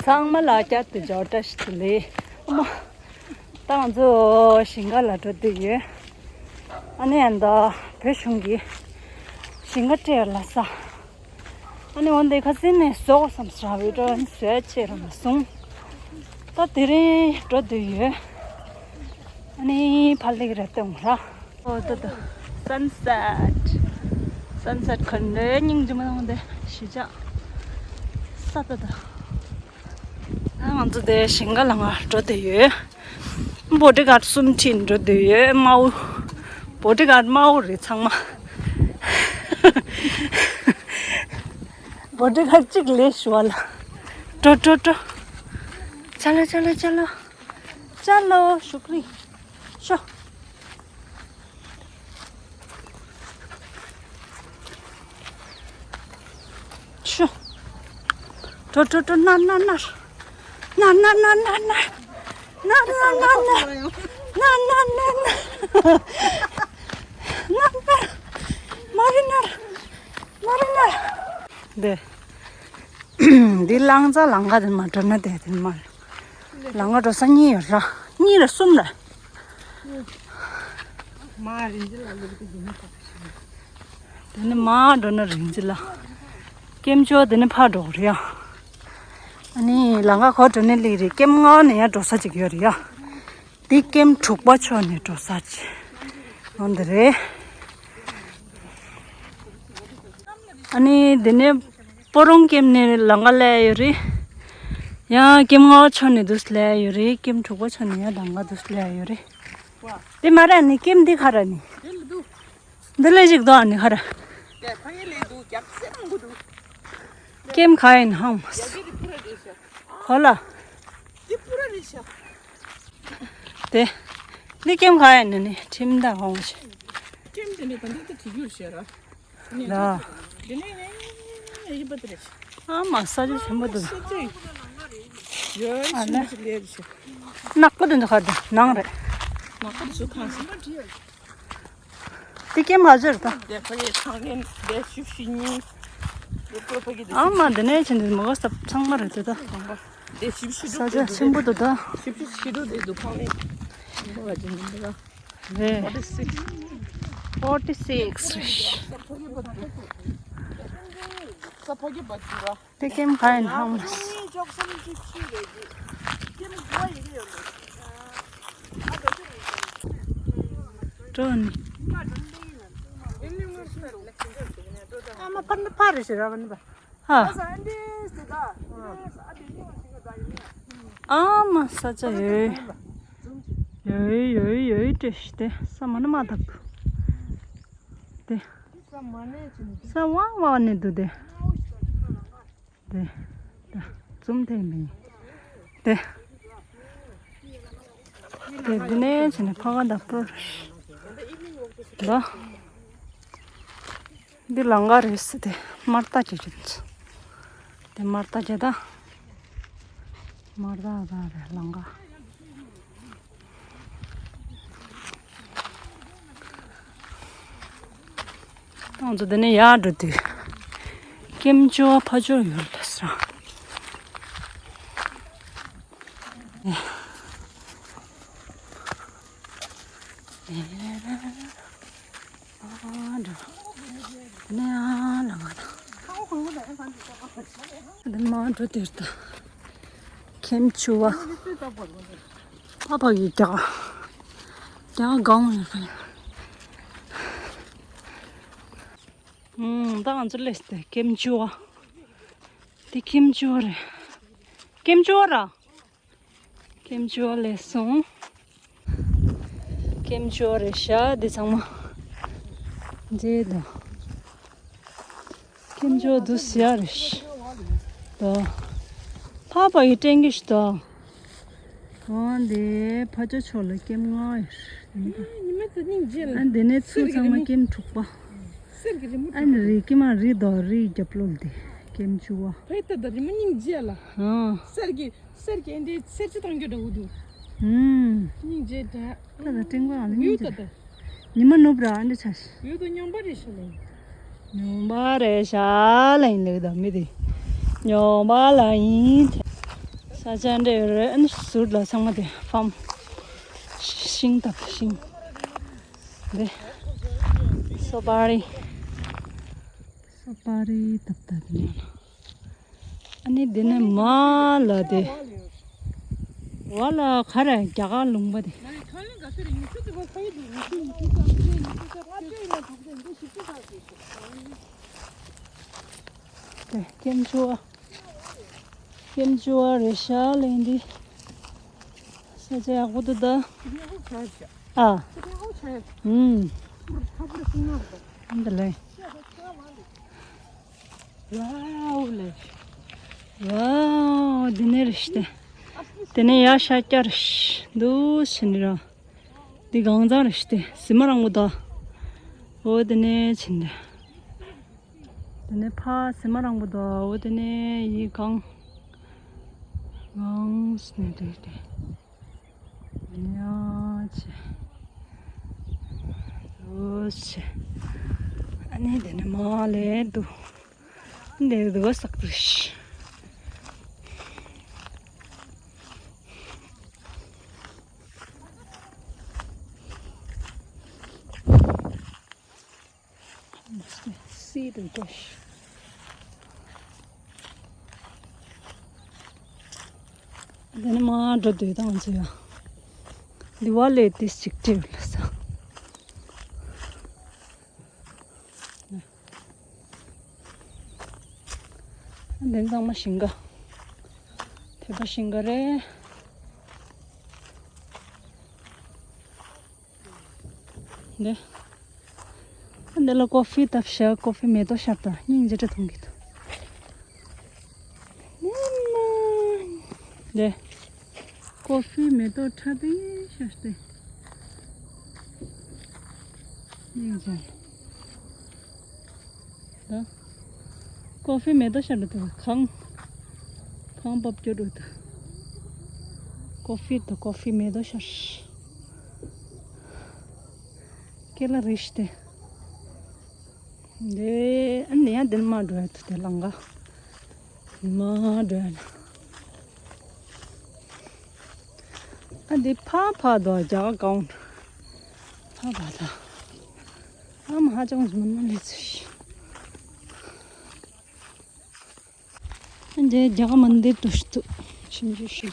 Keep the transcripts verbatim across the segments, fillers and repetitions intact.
ཚང་མ་ལ་བསྐྱར་དུ་འབྱོར་བཀྲ་ཤིས་བདེ་ལེགས། ཨ་མ། ད་ང་ཚོ་ཞིང་ཁ་ལ་འགྲོ་འདོད་ཡོད། ཨ་ནི་ཨ་ད་བོད་གཞུང་གི་ཞིང་ཁ་སྤྲད་ལ་ས། ཨ་ནི་འོན་ཏེ་ཁ་སང་ནས་བཟོ་བསམ་ས་བའི་འགྲོ་བཟོས་ཆེ་ར་མ་སོང་། ད་དེ་རིང་འགྲོ་འདོད་ཡོད། ཨ་ནི་ཕར་ལེགས་ར་སྟོན་ར། ཨོ་ད་ད། སན་སེཊ། སན་སེཊ་ག་འདྲའི་སྙིང་རྗེ་མ་ཡོང་དེ་ཞི་ཅག་ས་ད་ད། ང་ཚོ་དེ་ཞིང་ཁ་ལ་ང་འགྲོ་བསྡད་ཡོད། བོ་ཌི་གཱཌ་གསུམ་ཁྲིད་འགྲོ་བསྡད་ཡོད། དམར་པོ། བོ་ཌི་གཱཌ་དམར་པོ་རེད་ཚང་མ། བོ་ཌི་གཱཌ་གཅིག་ལས་ཞུ་བ་ལ། འགྲོ་འགྲོ་འགྲོ། ཅ་ལོ་ཅ་ལོ་ཅ་ལོ། ཅ་ལོ་ཤུ་ཀ་རི། ཤོ། ཤོ། འགྲོ་འགྲོ་འགྲོ། ནར་ནར་ནར། ནར་ནར་ནར། ནར་ནར་ནར། ནར་ནར་ནར། ནར་ནར་ནར། ནར་ནར། མ་རི་ནར། མ་རི་ནར། འདི། འདི་གླང་རྩ་ལང་ཀ་དེ་མ་འགྲོ་ན་དེ་དེ་མ། ལང་ཀ་འགྲོ་ས་གཉིས་ཡོད་ར། གཉིས་ར་གསུམ་ར། མ་རིན་ཅི་ལ་ལུག་ཏུ་ཡིན་ན། དེ་ནི་མ་འགྲོ་ན་རིན་ཅི་ལ། ཀེམ་ཅོ་དེ་ནི་ཕར་འགྲོ་རེད་ཡ། ཨ་ནི་ལང་ཀ་གོ་འགྲོ་ནི་ལི་རེད། ཀེམ་ང་ནི་ཡ་འགྲོ་ས་ཅིག་ཡོད་རེད་ཡ། འདི་ཀེམ་དྲུག་པ་ཕྱོགས་ནས་འགྲོ་ས་ཅིག་ཡོང་འདི་རེད། ཨ་ནི་འདི་ནས་སྤོ་རོང་ཀེམ་ནས་ལང་ཀ་སླེབས་ཡོད་རེད། ཡང་ཀེམ་ལྔ་པ་ཕྱོགས་ནས་འདུག་སླེབས་ཡོད་རེད། ཀེམ་དྲུག་པ་ཕྱོགས་ནས་ཡང་ལང་ཀ་འདུག་སླེབས་ཡོད་རེད། འདི་མ་རེད་ནི་ཀེམ་འདི་ག་རེ་ནི། འདི་ལས་ཅིག་འདུག་ཨ་ནི་ག་རེ། ཀེམ་ག་ཡིན་ཧང་མ་སོ། གོ་ལ། དེ། འདི་ཀེམ་ག་ཡིན་ནི་ཁྲིམས་དང་ཧོང་ཞེ། ཀེམ་དེ་ནི་ག་འདི་ད་དྲི་རྒྱུར་ཤེས་ར། ལ། དེ་ནི་ནི་ཡི་པ་དེ་རེད། ཨ་མ་ས་ཆ་ཆེན་པོ་འདུག་ཡོད་ཨ་ལ། ཤིང་ཞིག་ལས་རེད་ཤག་ནག་པོ་དེ་འདུག་ག་དེ་ནང་རེད། ནག་པོ་དེ་ཚོ་གང་ཞིག་དེ་ཀེམ་ག་ཚོད་རེད་ད། དེ་ཕ་གི་ཚང་ནས་དེ་བཞི་བཅུ་ཞེ་གཉིས། དེ་ཕ་གི་དེ་ཨ་མ་དེ་ནས་ཕྱིན་དེ་མོ་ག་ས་ཚང་མ་རེད་དེ་ད། དེ་བཞི་བཅུ་ཞེ་དྲུག་ས་ཆ་ཆེན་པོ་འདུག་ད། བཞི་བཅུ་ཞེ་དྲུག་དེ་འདུག་ཁང་ནས་ཆེན་པོ་ག་ཅིག་མི་འདུག་ད། རེད། ཕོར་ཊི་སིགས། ཕོར་ཊི་སིགས་རེད། ས་ཕ་གི་བ་དུ་ར། དེ་ཀེམ་ག་ཡིན་ཧང་མ་སོ། ཀྲོ་ནི། ཨ་མ་པར་འདི་ཕར་རེ་ཞིག་ར་བ་ནི་པ། ཧ། ཨ་མ་ས་ཆ་ཡོད། ཡོད་ཡོད་ཡོད་བཀྲ་ཤིས་དེ་ས་མ་ནི་མ་དག་དེ། ས་བང་བ་ནི་འདུག་དེ། དེ། ད་ཙུམ་ཐེ་མི། དེ། དེ་འདི་ནས་བྱས་ནས་ཕ་ག་ད་པུར། ད། འདི་ལང་ཀ་རེད་ཟེར་དེ་མར་ལྟ་བྱེད་ཀྱི་འདུག་དེ་མར་ལྟ་བྱེད་ད། མར་ལྟ་ད་རེད་ལང་ཀ་ང་ཚོ་འདི་ནས་ཡར་འགྲོ་དུས། ཀེམ་ཅོ་ཕ་ཅོ་ཡོད་ལ་ས། འདི་མ་འགྲོ་དུས་ད། ཀེམ་ཅོ་བ། ཨ་ཕ་གི་རྒྱ་གར། རྒྱ་གར་གང་ཡོད་ཁ་ལ། ཨུམ། ད་ང་ཚོ་སླེབས་ཏེ་ཀེམ་ཅོ་བ། དེ་ཀེམ་ཅོ་བ་རེད། ཀེམ་ཅོ་བ་ར། ཀེམ་ཅོ་བ་སླེབས་སོང་། ཀེམ་ཅོ་བ་རེད་ཤག་འདི་ཚང་མ། འདི་དང་། ཀེམ་ཅོ་བ་འདུག་ཟེར་ཡ་རེད་ཤག་ད། ཕ་ཕ་ཡི་སྟེང་གི་ཤི་ད། འོ་འདི་ཕ་ཅོ་ཕྱོགས་ལ་ཀེམ་ལྔ་ཡོད། ཉི་མ་དེ་སྙིང་རྗེ་ལ། ཨ་འདི་ནས་ཚུར་ཚང་མ་ཀེམ་དྲུག་པ། གསེར་གྱི་རི་མོ་ཨ་ནི་རི་ཀེམ་མ་རི་དོ་རི་རྒྱབ་ལོགས་དེ་ཀེམ་བཅུ་བ། ཕ་ཡི་ད་ད་རི་མོ་སྙིང་རྗེ་ལ། ཨང་། གསེར་གྱི་གསེར་གྱི་འདི་གསེར་ཅི་དང་རྒྱུ་འདྲ་བོ་འདུག་ཨུམ། སྙིང་རྗེ་དྲ། ད་ད་ཀྲིང་ཀ་ཨ་ནི་ཡུལ་ད་ད། ཉི་མ་ནུབ་ར་འདི་ཆ་ཤི། ཡོད་དོ་ཉམས་པ་རེད་ཤ་ལེ། ཉམས་པ་རེད་ཤ་ལེ་ལེ་ད་མི་དེ། ཉམས་པ་ལ་ཡིན། ས་ཆ་འདྲ་རེད་ཨ་ནི་ཟུར་ལ་ཚང་མ་དེ་ཕམ། ཤིང་ཐབ་ཤིང་། འདི། སོ་པ་རི། སོ་པ་རི་ཐབ་ཐབ་ནས། ཨ་ནི་འདི་ནས་མ་ལ་དེ། བ་ལ་ག་རེ་རྒྱ་གར་ལུང་པ་དེ། དེ་ཀེམ་ཆུ་བ། ཀེམ་ཆུ་བ་རེད་ཤག་ལེ་འདི། ས་ཆ་ཡག་པོ་འདུག་ད། ཨ། ཨུམ། འདི་ལེ། ཝའོ་ལེ། ཝའོ་འདི་ནས་རེད་ཤག་སྟེ། དེ་ནས་ཡར་ཤར་རྒྱག་རེད་ཤག་འདུག་ཕྱིན་ར། འདི་གངས་རྫོང་རེད་ཤག་སྟེ། གཟིགས་མ་རང་པོ་ད། འོ་དེ་ནས་ཕྱིན་ར། དེ་ནས་ཕ་གཟིགས་མ་རང་པོ་ད། འོ་དེ་ནས་ཡི་གངས། གངས་སུ་ནས་འདུག་སྟེ། ཡ་ཆེ། འོ་ཆེ། ཨ་ནི་དེ་ནས་མ་ལེ་འདུག་འདི་འདུག་བ་སག་པྲིཤ། སི་དང་ཀེཤ། འདི་ནས་མ་འགྲོ་དུས་དང་ཚོ་ཡ། འདི་བ་ལས་ཏིས་ཅིག་ཏིར་ལ་ས། འདི་ཚང་མ་ཞིང་ཁ། བོད་པ་ཞིང་ཁ་རེད། འདི། འདི་ལ་ཀོ་ཧྥི་བཏབ་ཤག་ཀོ་ཧྥི་མེ་ཏོག་ཤར་ད་སྙིང་རྗེ་དྲ་མཐོང་གི་འདུག་འདི། ཀོ་ཧྥི་མེ་ཏོག་ཁྲ་དེ་ཤར་ཏེ། སྙིང་རྗེ། ད། ཀོ་ཧྥི་མེ་ཏོག་ཤར་འདུག་གངས། གངས་བབས་སྐྱོ་འགྲོ་འདུག་ཀོ་ཧྥི་དང་ཀོ་ཧྥི་མེ་ཏོག་ཤར། ཀེ་ལ་རིཤ་ཏེ། འདི་ཨ་ནི་ཡང་འདིར་མ་འགྲོ་ཡ་ཐུ་དེ་ལང་ག་མ་འགྲོ་ཡ་ན། ཨ་འདི་ཕ་ཕ་དོ་རྒྱ་གར་གང་ཕ་ཕ་ད། ཨ་མ་ཧ་ཅང་མ་མ་ལེ་ཚུ་ཤི། འདི་རྒྱ་གར་མ་འདི་ཏུ་ཤི་ཏུ་ཤིམ་ཇི་ཤི།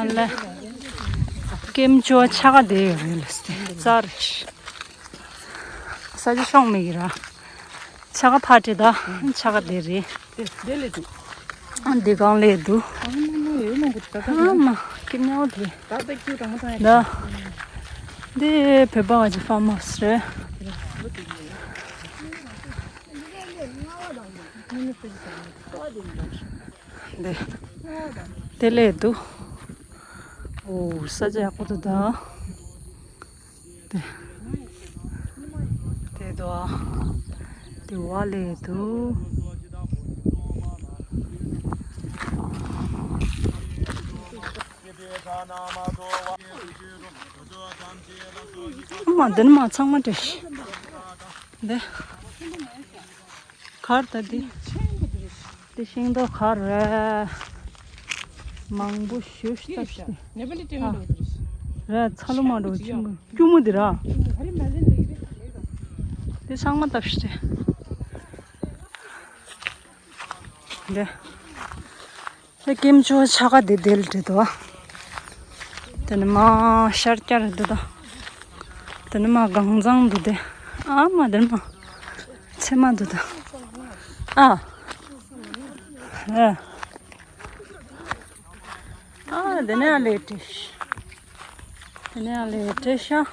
ཨ་ལ། ཀེམ་ཅོ་ཆ་ག་དེ་ཡོད་རེད་ལ་སྟེ་ཙར་ཤི། ས་ཆ་ཤོང་མེད་གི་ར། ཆ་ག་ཕ་ཏི་ད་ཆ་ག་དེ་རེད། དེ་དེ་ལས་འདུག་ཨ་འདི་གང་ལས་འདུག་ཨ་མ་མ་ཡོད་མ་གོ་ད་ད་ཨ་མ་ཀེམ་ཉོ་དེ། ད་ད་ཀྱུ་རང་ད་ད། འདི་བོད་པ་ག་ཅི་ཕ་མ་སི་རེད། འདི། དེ་ལས་འདུག་ཨོ་ས་ཆ་ཡག་པོ་འདུག་ད། དེ། དེ་འདུག་ཨ། དེ་བ་ལས་འདུག་ཨ་མ་འདི་ནི་མ་ཚང་མ་འདྲ་ཤི། འདི། གར་ད་འདི། འདི་ཤིང་ཏོག་གར་རེད། མང་པོ་ཞུ་ཤི་ཏ་ཤི། རེད་ཚ་ལུ་མ་འགྲོ་ཆུང་ངུ་སྐྱུར་མོ་འདི་ར། འདི་ཚང་མ་ཏ་ཤི་རེད། འདི། ད་ཀེམ་ཅོ་ཆ་ག་དེ་དེལ་དེ་དོ། དེ་ནི་མ་ཤར་སྐྱར་དེ་དོ། དེ་ནི་མ་གངས་བཟང་དུ་དེ། ཨ་མ་དེ་ནི་མ། ཚེ་མ་དུ་དོ། ཨ། ཨ། ཨ་དེ་ནི་ཨ་ལེ་ཏྲེ། དེ་ནི་ཨ་ལེ་ཏྲེ་ཤ།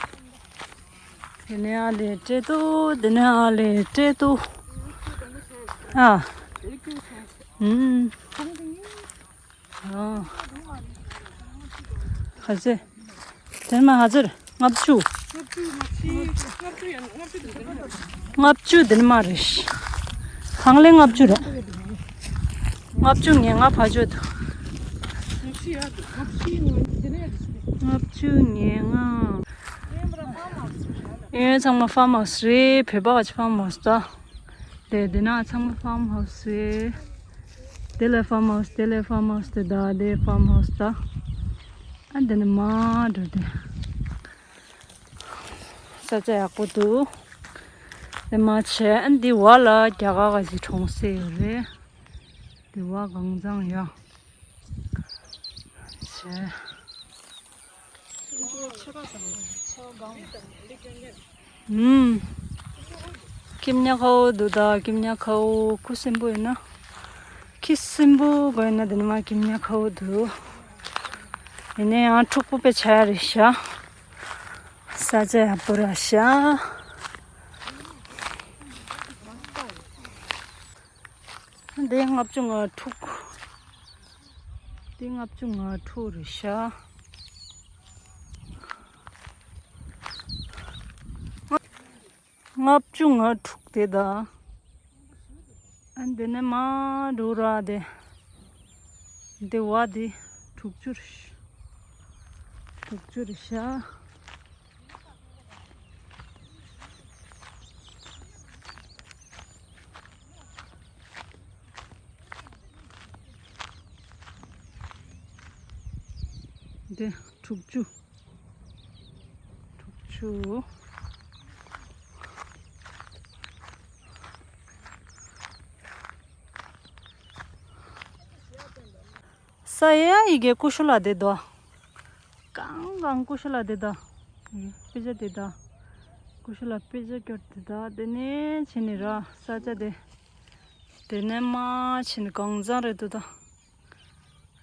དེ་ནས་ཨ་ལེ་སྤྲད་དོ། དེ་ནས་ཨ་ལེ་སྤྲད་དོ། ཨ། ཨུམ། ཨ། ཧ་ཟེ། དེ་མ་ཧ་ཟེར། ལྔ་བཅུ། ལྔ་བཅུ་དེ་ནི་མ་རེད། གང་ལེ་ལྔ་བཅུ་རེད། ལྔ་བཅུ་ངས་ང་ཕ་ཆོད་དོ། ལྔ་བཅུ་ངས་ང་། ཡོན་ཚང་མ་ཕརམ་ཧའུ་སི་རེད། བོད་པ་ག་ཅི་ཕརམ་ཧའུ་སི་ད། དེ་དེ་ན་ཚང་མ་ཕརམ་ཧའུ་སི་རེད། དེ་ལ་ཕརམ་ཧའུ་སི། དེ་ལ་ཕརམ་ཧའུ་སི། དེ་ད་དེ་ཕརམ་ཧའུ་སི་ད། ཨ་འདི་ནི་མ་འགྲོ་དེ། ས་ཆ་ཡག་པོ་འདུག་དེ་མ་བྱས་ཨ་འདི་བ་ལ་རྒྱ་གར་ག་ཅི་གྲོང་གསེབ་ཡོད་རེད། དེ་བ་གང་ཚང་ཡ། བྱས། ཨུམ། ཀིམ་ཉ་ཁའོ་འདུག་ད། ཀིམ་ཉ་ཁའོ་ཁུ་སིམ་པོ་ཡིན་ན། ཁི་སིམ་པོ་གོ་ཡིན་ན་དེ་ནི་མ་ཀིམ་ཉ་ཁའོ་འདུག་ཡིན་ན་ཡང་འཁྲུག་པོ་དཔེ་ཆ་ཡ་རེད་ཤག་ས་ཆ་ཡག་པོ་ར་ཤག་འདི་ལྔ་བཅུ་ང་དྲུག་འདི་ལྔ་བཅུ་ང་དྲུག་རེད་ཤག་ལྔ་བཅུ་ང་དྲུག་དེ་ད། ཨ་འདི་ནས་མར་འགྲོ་ར་དེ། འདི་བ་དེ་དྲུག་ཅུ་རེད། དྲུག་ཅུ་རེད་ཤག་འདི་དྲུག་ཅུ། དྲུག་ཅུ། ས་ཡ་ཡི་གེ་ཀུ་ཤུ་ལ་དེ་དོ། གང་གང་ཀུ་ཤུ་ལ་དེ་དོ། དཔེ་ཆ་དེ་དོ། ཀུ་ཤུ་ལ་དཔེ་ཆ་སྐྱོར་དེ་དོ། དེ་ནས་ཕྱིན་ནི་ར་ས་ཆ་དེ། དེ་ནས་མ་ཕྱིན་ནི་གང་ཚང་རེད་དོ་དོ།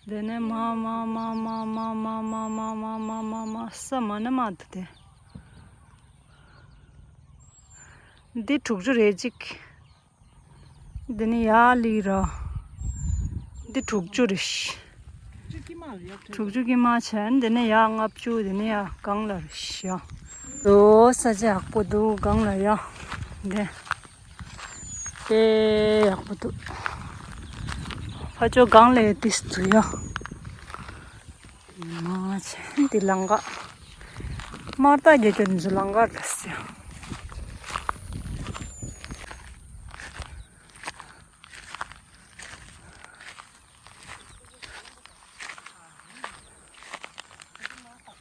དེ་ནས་མ་མ་མ་མ་མ་མ་མ་མ་མ་མ་མ་མ་ས་མ་ན་མ་དུ་དེ། འདི་དྲུག་ཅུ་རེད་ཅིག་འདི་ནི་ཡ་ལི་ར། འདི་དྲུག་ཅུ་རེད། དྲུག་ཅུ་གི་མ་བྱས་འདི་ནི་ཡ་ལྔ་བཅུ་འདི་ནི་ཡ་གང་ལ་རེད་ཤག་ལོ་ས་ཆ་ཡག་པོ་འདུག་གང་ལ་ཡ། འདི། དཔེ་ཡག་པོ་འདུག་ཕ་ཅོ་གང་ལས་ཏིས་འདུག་ཡ། མ་ཆེན་འདི་ལང་ཀ་མར་ལྟ་རྒྱལ་ཁྱོད་འཛུ་ལང་ཀ་རེད་ཟེར།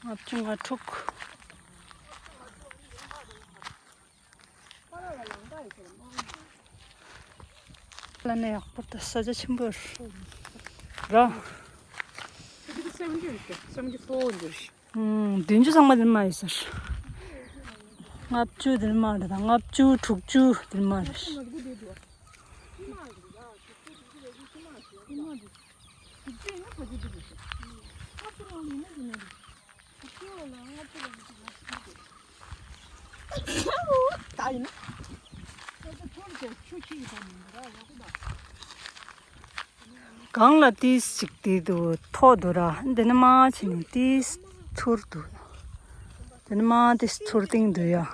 ལྔ་བཅུ་ང་དྲུག་ལ་ནས་ཡག་པོ་ད་ས་ཆ་ཆེན་པོ་ར། ཨུམ། བདུན་ཅུ་ཚང་མ་འདིར་མ་ཡོད་ཟེར། ལྔ་བཅུ་འདིར་མ་རེད་ད། ལྔ་བཅུ་དྲུག་ཅུ་འདིར་མ་རེད། གང་ལ་ཏིས་ཅིག་དེ་དུ་ཐོག་དུ་ར། འདི་ནི་མ་ཕྱི་ནས་ཏིས་ཚུར་དུ། འདི་ནི་མ་ཏིས་ཚུར་སྟེང་དུ་ཡ། ཨུམ།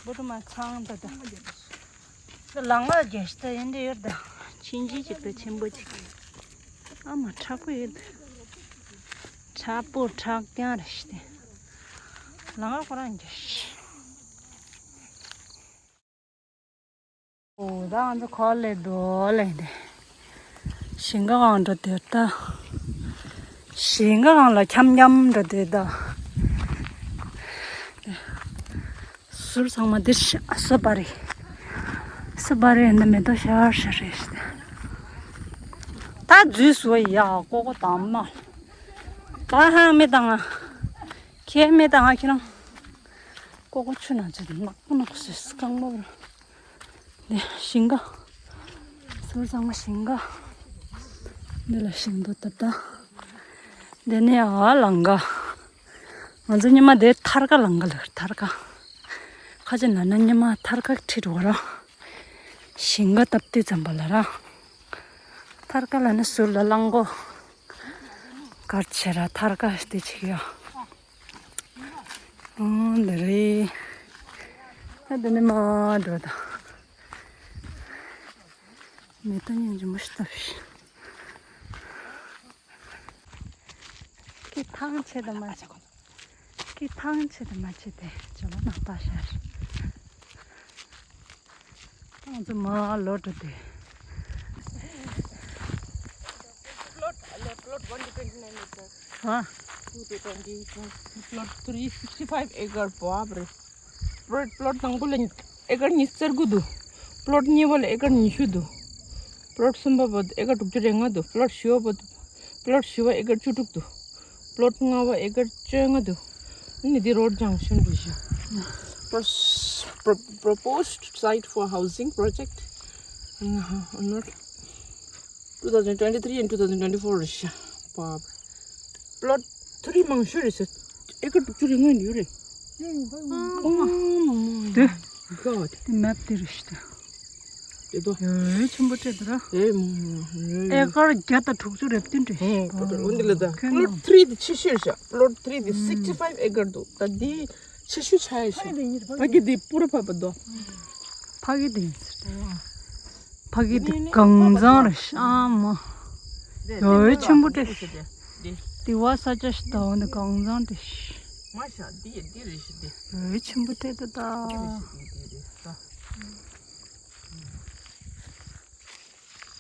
བུ་དུ་མ་ཚང་ད་ད། ད་ལང་ང་རྒྱལ་ཤི་ད་ཡིན་དེ་ཡོད་ད། ཆིན་ཆི་ཅིག་ད་ཆེན་པོ་ཅིག་ཨ་མ་དྲག་པོ་ཡོད་ད། དྲག་པོ་དྲག་རྐྱང་རེད་ཤི་དེ། ལང་ང་ཁོ་རང་རྒྱལ་ཤི། ཨོ་ད་ང་ཚོ་ཁོ་ལས་རྡོ་ལས་དེ། ཞིང་ཁ་གང་འགྲོ་དེ་ད། ཞིང་ཁ་གང་ལ་འཁྱམ་འཁྱམ་འགྲོ་དེ་ད། ཟུར་ཚང་མ་འདིར་ཤ་ས་པ་རེད། ས་པ་རེད་འདི་མེ་ཏོག་ཤར་ཤར་རེད། ད་འཛུལ་སོ་ཡ་ཀོ་ཀོ་དང་མ། ད་ཧང་མེ་དང་ང་། ཁྱེད་མེ་དང་ང་ཁྱེད་རང་། ཀོ་ཀོ་ཆུ་ནང་ཚུད་ནག་པོ་ནག་པོ་སུས་རྐང་མ་བར། འདི་ཞིང་ཁ། ཟུར་ཚང་མ་ཞིང་ཁ། འདི་ལ་ཞིང་རྡོ་བཏབ་ད། འདི་ནས་ཨ་ལང་ཀ་ང་ཚོ་ཉི་མ་དེ་ཐར་ཀ་ལང་ཀ་ལ་ཐར་ཀ་ཁ་ཅིག་ན་ན་ཉི་མ་ཐར་ཀ་ཁྲིད་འགྲོ་ག་ར། ཞིང་ཁ་བཏབ་དུས་ཙམ་པ་ལ་ར། ཐར་ཀ་ལ་ནི་ཟུར་ལ་གླང་གོ། གར་ཆེ་ར་ཐར་ཀ་དེ་ཆེ་ཡ། ཨོ་འདི་རེད། ད་འདི་ནི་མ་འགྲོ་ད། མེ་ཏོག་སྙིང་རྗེ་མོ་ཞིག་བཏབ་ཤིག་ཀི་ཐང་ཆད་དུ་མ་ཆད། ཀི་ཐང་ཆད་དུ་མ་ཆད་དེ་ཇོ་ལོ་ནག་པ་ཤར། ང་ཚོ་མ་ལོ་འགྲོ་དུས། Plot, plot one to twenty-nine acre. ཧ། Two to twenty, plot three, sixty-five acre བབ་རེད། Plot, plot དང་པོ་ལ་ཨེ་ཀར་ཉི་ཤུ་རྩ་དགུ་འདུག Plot གཉིས་པ་ལ་ཨེ་ཀར་ཉི་ཤུ་འདུག Plot གསུམ་པ་བར་དུ་ཨེ་ཀར་དྲུག་ཅུ་རེ་ལྔ་འདུག Plot བཞི་པ་བར་དུ། Plot བཞི་པ་ཨེ་ཀར་བཅུ་དྲུག་འདུག Plot ལྔ་པ་ཨེ་ཀར་བཅོ་ལྔ་འདུག་ཨ་ནི་འདི་road junction རེད་ཤག Pros- pro- proposed site for housing project on not two thousand twenty-three and two thousand twenty-four རེད་ཤག Plot three མང་ཤོས་རེད་ཤག་ཨེ་ཀར་དྲུག་ཅུ་རེ་ལྔ་ཡོད་རེད། Oh my God. དེ་map དེ་རེད་ཤག་དེ་དོ། ཡོད་ཆེན་པོ་སྤྲད་འདུག་ར། ཨེ་མོ་ཨེ་ཀར་བརྒྱ་དང་དྲུག་ཅུ་རེ་བདུན་རེད། ཨོ་ཁོ་ཚོ་འོ་འདི་ལ་ད་ཁྱོད་Plot three དེ་ཆེ་ཤོས་རེད་ཤག Plot three དེ་sixty five acre འདུག་ད་འདི་ཆེ་ཤོས་ཆགས་ཡོད་ཤག་ཕ་གི་དེ་པུ་ར་ཕ་པ་དོ། ཕ་གི་དེ་ཡིན་ཟེར། ཕ་གི་དེ་གངས་འཛམ་རེད་ཤག་མ། ཡོད་ཆེན་པོ་སྤྲད། དེ་བ་ས་ཆ་ཞིག་ད་འོ་འདི་གངས་འཛམ་དེ་ཤག་མ་ཤག་འདི་ཡི་འདི་རེད་ཤག་འདི། ཡོད་ཆེན་པོ་སྤྲད་འདུག་ད། འདི་རེད་ཤག་འདི་རེད་ཤག་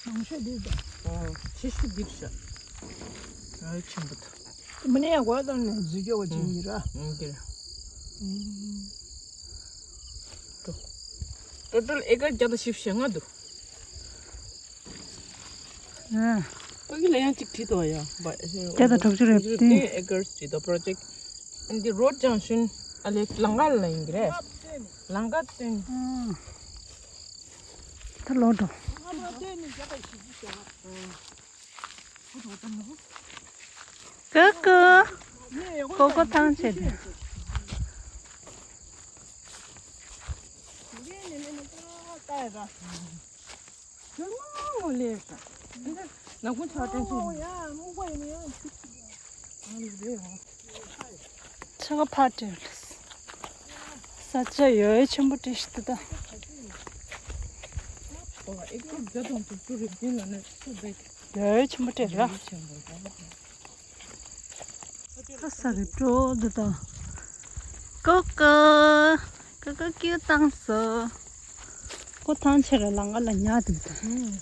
མང་ཤོས་འདི་དང་། ཨོ། ཆེ་ཤོས་འདི་རེད་ཤག་ཨ་ཆེན་པོ་དང་། མི་ནས་ཡང་གོ་བ་བཏང་ནས་འཛུལ་སྐྱོ་བ་ཅིག་ཡིན་ར། ཨང་འདི་རེད། ཨང་། ཊོ་ཊལ་ཨེ་ཀར་བརྒྱ་དང་བཞི་བཅུ་ཞེ་ལྔ་འདུག་ཨ། ཕ་གི་ལ་ཡང་གཅིག་བྲིས་འདུག་ཡ། བརྒྱ་དང་དྲུག་ཅུ་རེ་བདུན། ཨེ་ཀར་བྲིས་འདུག Project འདི་road junction ཨ་ལེ་ལམ་ཁ་ལ་ཡིན་གྱི་རེད། ལམ་ཁ་སྟོན། ཨང་། ད་ལོག་འགྲོ། ཀ་ཀ། ཀོ་ཀོ་ཐང་ཆད་དེ། ཆ་ག་ཕར་སྤྲད། ས་ཆ་ཡོད་ཆེན་པོ་སྤྲད་ཤག་ད། ཡོད་ཆེན་པོ་སྤྲད་ར། ཁ་ས་རེ་སྤྲོ་འདུག་ད། ཀོ་ཀོ། ཀོ་ཀོ་ཀྱུ་བཏང་སོ། ཁོ་ཐང་ཆད་ར་ལམ་ཁ་ལ་ཉལ་འདུག་ད།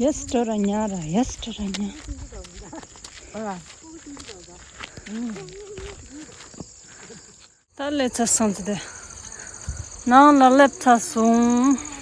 ཡེས་སྤྲོ་ར་ཉལ་ར་ཡེས་སྤྲོ་ར་ཉལ། ད་སླེབས་ཚར་སོང་ཙི་དེ། ནང་ལ་སླེབས་ཚར་སོང་།